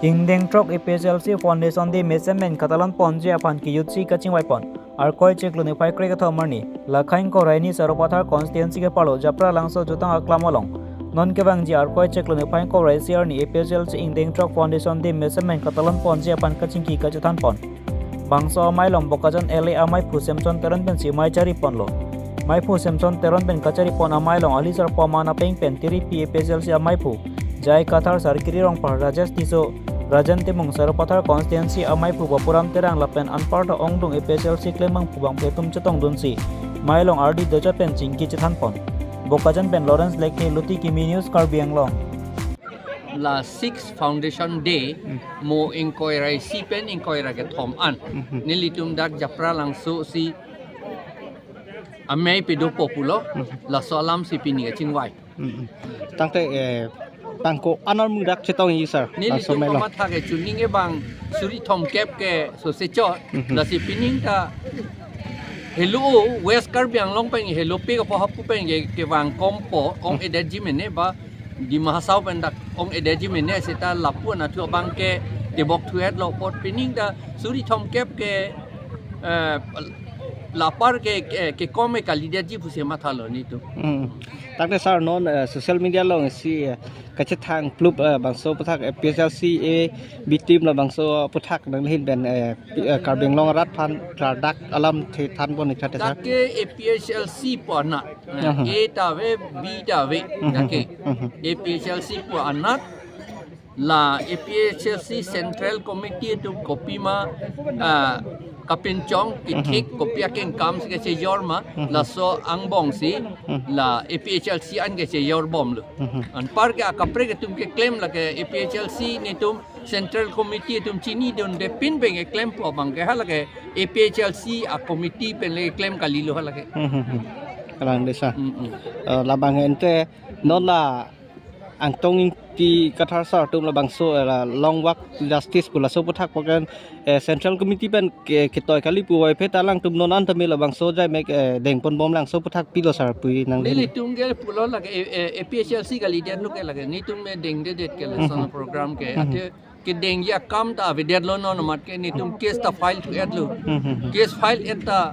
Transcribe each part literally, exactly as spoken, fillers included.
Ingdeng throk A P H L C Foundation Day mesen pen katalon ponji aphan kejutsi kachingvai pon. Arkoi chiklo niphai kre-kethom arni, Lakhaing Koraini Sarupathar constituency ke-arlo Japralangso jutang aklam along. Non kevangji Arkoi chiklo niphai kre-isi arni A P H L C Ingdeng throk Foundation Day mesen pen katalon ponji aphan kachingki kachethan pon. Bangso amei along Bokajan L A ameiphu Semson Teron pensi mei chari ponlo. Meiphu Semson Teron pen kachari pon amei along ali sarpo aman apeng pen tiripi A P H L C ameiphu J I Kathar, Sarkiri Rongphar, Rajesh Tisso, Rajen Timung, Sarupathar constituency ameiphu Bapuram Terang lapen anparta ongdung A P H L C klembangphu bangphe atum chetongdunsi mei along ardi dojot pen chingki chethan pon. Bokajan pen Lawrence Lekthe, Luti Kimi News, Karbi Anglong. La six Foundation Day, mo ingkoi ra isi pen ingkoi ra kethom an. Nelitum dak Japralangso si amei pado po pulo, laso alam si pini kachingvai. Tangte, eh, tangko anermu dak chetongji, sir. Neli laso mei along. Latum kamatha ke chuning ebang suri thomkep ke sose chot. Lasi pining ta helo West Karbi Anglong pen helo pe kapo hapu pen ke kevang kompo ong-edetji mene ba Dima Hasao pen dak ong-edetji mene seta lapu anatthu abang ke tebok thu-etlo apot pining ta suri thomkep ke, eh, lapar ke, ke, kekom ke kalidetji pusi mathalo nelitum. Tangte sir non, eh, social media along si, eh, kachethang plup, eh, bangso aputhak A P H L C A B team labangso aputhak nanghin pen, eh, pi-, eh, Karbi Anglong arat aphan klardak alam thethan pon ik tha te sir. Dak ke A P H L C pu anat, eh, A ta ave, B ta ave, dak ke A P H L C pu anat, la A P H L C Central Committee atum kopima, ah, kapinchong kethik kopi akengkam si kachejor ma, laso angbong si la A P H L C an kachejor bomlo. Anpar ke akaprek atum keklem lake A P H L C nelitum Central Committee atum chinidunde pin pen keklem pu abang ke halake A P H L C a committee pen le klem kalilo halake. Kalang desa. Eh, labang ente non la Angtong Ingti Kathar sir atum labangso, eh, la Long Walk to Justice pu laso aputhak program, eh, Central Committee pen ke, ketoi kali puvoiphit ta alangtum non an tame labangso ajai mek, eh, dengponbom, laso aputhak pilo sir pu nanghin. Nelitum ke pulo lake, eh, eh, A P H L C kalidetlo ke lake. Nelitum me dengdedet ke lason program ke. Ate kedengji akam ta avedetlo, non amat ke nelitum case ta file thu-etlo. Case file et ta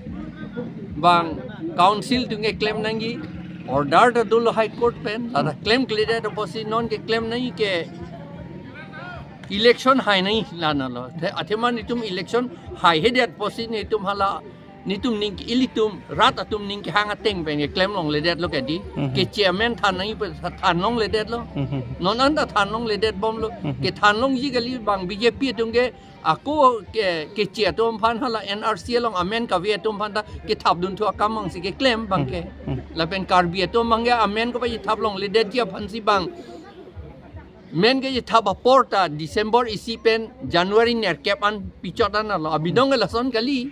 bang council atum keklem nangji, order ta dolo High Court pen, lata klem kledet apotsi non keklem nangji ke election hai nangji la nalo. Te athema nelitum election haihedet apotsi nelitum hala nelitum ning ilitum rat atum ning kehang ateng pen keklem longledetlo ke di. Keche amen than nangji pu than longledetlo. Non an ta than longledetbomlo. Kethan longji kali bang B J P atum ke ako ke, keche atum aphan hala N R C along amen kave atum aphan ta kethapdun thu akam bang si keklem bang ke. Lapen Karbi atum bang ke amen kapachethap longledetji aphan si bang men kechethap apor ta December isi pen January nerkep an pichot an alo. Abidong ke lason kali.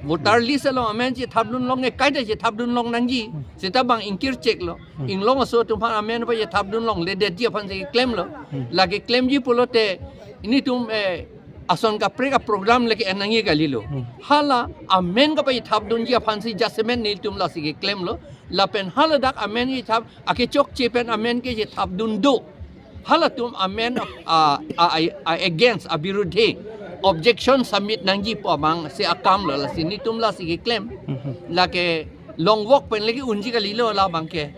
Voter list along amen chethapdun long ke kaita chethapdun long nangji. Seta bang ingkir cheklo. Inglong aso atum aphan amen pachethapdun longledetji aphan si klemlo. Lake klemji pulote nelitum, eh, ason kaprek a program lake en nangji kalilo. Hala amen kapachethapdunji aphan si jasemet nelitum lasi keklemlo. Lapen hala dak amen kethap akechokche pen amen kechethapdun do. Halatum amen, ah, ah, ah, ah, against, abirudhe, objection submit nangji pu abang si akamlo, lasi nelitum lasi keklem. Lake Long Walk pen lake unji kalilo labang ke.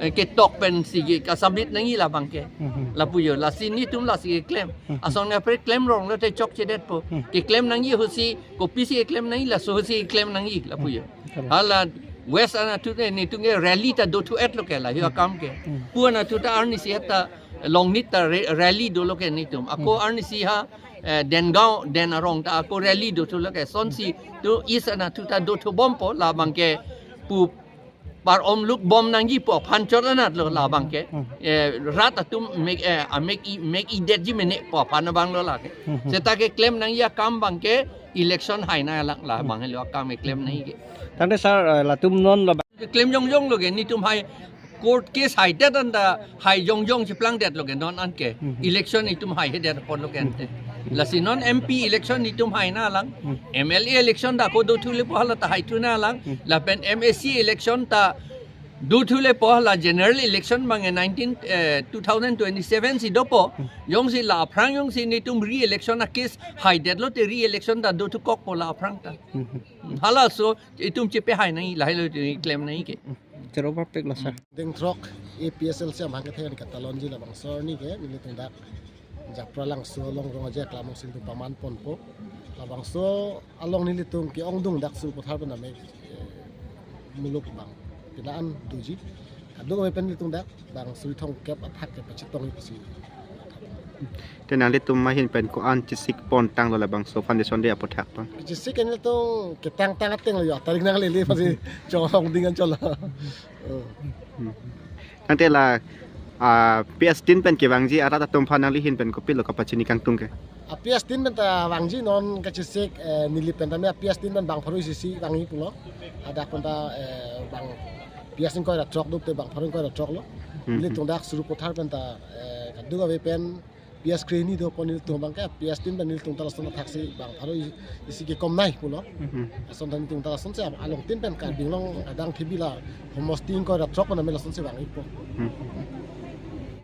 Eh, ketok pen si ke kasubmit nangji labang ke. Lapu jo, lasi nelitum lasi keklem. Ason kaprek klem ronglote chokchedetpo. Keklem nangji ahutsi, kopisi keklem nangji, laso ahutsi keklem nangji, lapu jo. Hala West anatthu te nelitum ke rally ta do thu-etlo ke la hi akam ke. Pu anatthu ta arnisi heta Longnit ta re-, rally dolo ke nelitum. Ako arnisi ha, eh, Dengaon, Den arong ta ako rally do thulo ke. Sonsi tu East anatthu ta do thubompo labang ke pu par-om lukbom nangji pu aphan chot anatlo labang ke. Eh, rat atum mek, eh, amek i, mek-idetji mene pu aphan abanglo lake. Seta keklem nangji akam bang ke election hai nanglang labang helo akam keklem nangji ke. Tangte sir, eh, latum non la Klem jongjonglo ke, nelitum hai court case haidet anta hai jongjong cheplangdetlo ke non anke. Election nelitum haihedet apotlo ke ante. Lasi non M P election nelitum hai nanglang. M L A election ta ako do thule pu hala ta hai thu nanglang. Lapen M A C election ta Dothu le po, la general election abang nineteen, eh, two thousand twenty-seven si dopo. Jongsi la aphrang jongsi netum re-election a-case haidetlo te re-election ta dothu kokpo la aphrang ta. Halaso itum chepehai nangji, lahelo itum klem nangji ke. Chero bapek lo sir. Dingthrok A P S L C amahang kethe an katalonji labangso arni ke nelitum dak Japralangso along Rong Aje Aklam Council atum paman ponpo. Labangso along nelitum ke-ongdung dak Sarupathar pen tame, eh, muluk abang pinaan doji. Kadokave pen nelitum dak bang suri thomkep athak kepachetongji pusi. Te nanglitum ahin pen ko-an chesik pontanglo labangso foundation day aputhak pen? Chesik ke nelitum ketangtang ateng lo yo, tarik nanglele pusi chong-ongding an cholo. Oh. Tangte la, ah, P S Din pen kevangji arat atum aphan nangli ahin pen kopilo kapachini kangtung ke? A P S Din pen ta vangji non kachesik, eh, neli pen tame a P S Din pen bang pharo isi isi vangji pulo. Hadak pen ta, eh, bang P S ingkoi ra throk do te bang pharo ingkoi ra throk lo. Hmm. Nelitum dak Sarupathar pen ta, eh, kadokave pen P S krehini dopo, nelitum abang ke P S Din pen nelitum ta lason athaksi bang pharo i-, isi kekom nai pulo. Hmm. Lason ta nelitum ta lasonsi along tin pen Karbi Anglong adang thibi la homosti ingkoi ra throk pen tame lasonsi vangjipo. Hmm.